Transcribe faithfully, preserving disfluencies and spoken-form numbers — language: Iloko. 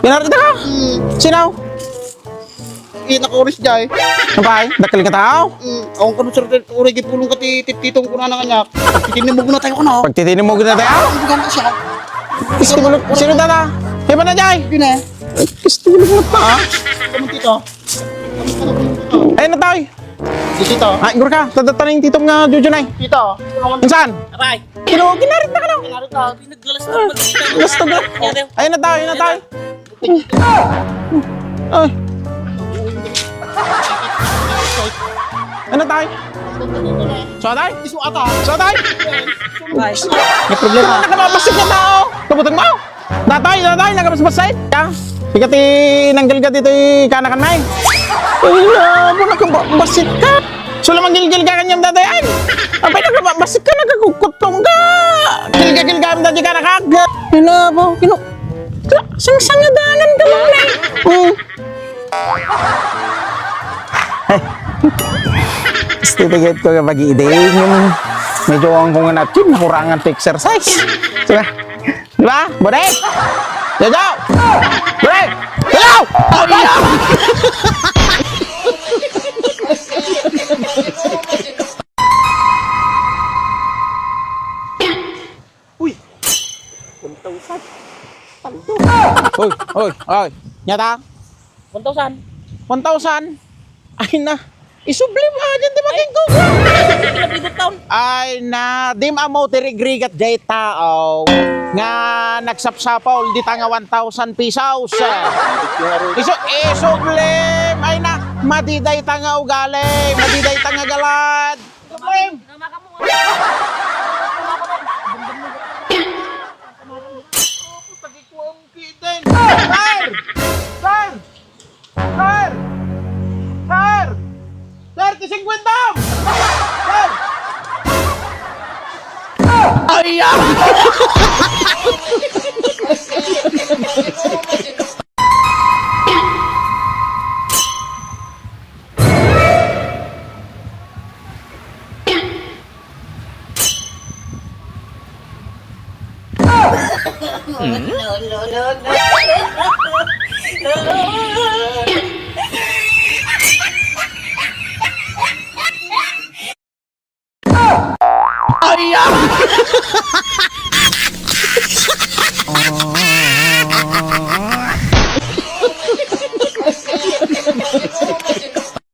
Kinarita ka? Mm. Sino? Eh, nakaoris jay. Apay, dakkel nga tao? Mm. Awan kano, sir, uray gipulong ka ti tititong ko na nanganyak. Titinimog na tayo ko na. Pagtitinimog na tayo? Ang bukan na siya. Gusto mo lang, sino tata? Iba na jay? Yun eh. Gusto mo lang pa, ha? Kamu tito. Ayun na tayo. Di tito. Ay, gurka, tadataning titong nga Jojo na eh. Tito. Insan? Aray. Pero ginarit na ka lang. Ginarit na. Naglalas na. Gusto ka? Ayun na tayo, ayun na tayo. Ay. Ano, tay? So, tay? Isu ata. So, tay? May problema. Nakababasig na tao. Kabutang mo. Datay, datay, nakabasbasig. Ya. Ika ti nanggal ka dito, eh, kanakan, may. Ay, na, mo nakababasig ka. So, lamang gilgil ka kanyang datay, ay. Apay, nakababasig ka, nakakukutong ka. Gilga-gilga ang dati ka nakag. Ina po, kino-, Sangsangadanan ka man, eh. Hmm. Gusto tiget ko nga pag-iiding yung medyo ang kong anak yun, nakurangan to exercise. Diba? Diba? Bode! Jojo! Bode! Jojo! Uy! One thousand. Paldo. Hoy, hoy, hoy. Nyata? One thousand. One thousand? Ay na. Isublim ka dyan, di ba, ay, King Kong? Ay na, dim amo ti rigrigat jay tao nga nagsapsapol dita nga one thousand pesos. Isu-, isublim. Ay na, madi dayta nga ugali, madi dayta nga galad. Sir! Sir! Sir! Sir! Sir! Sir, ti singkuenta! Sir! Ay, ah! Ay, ah!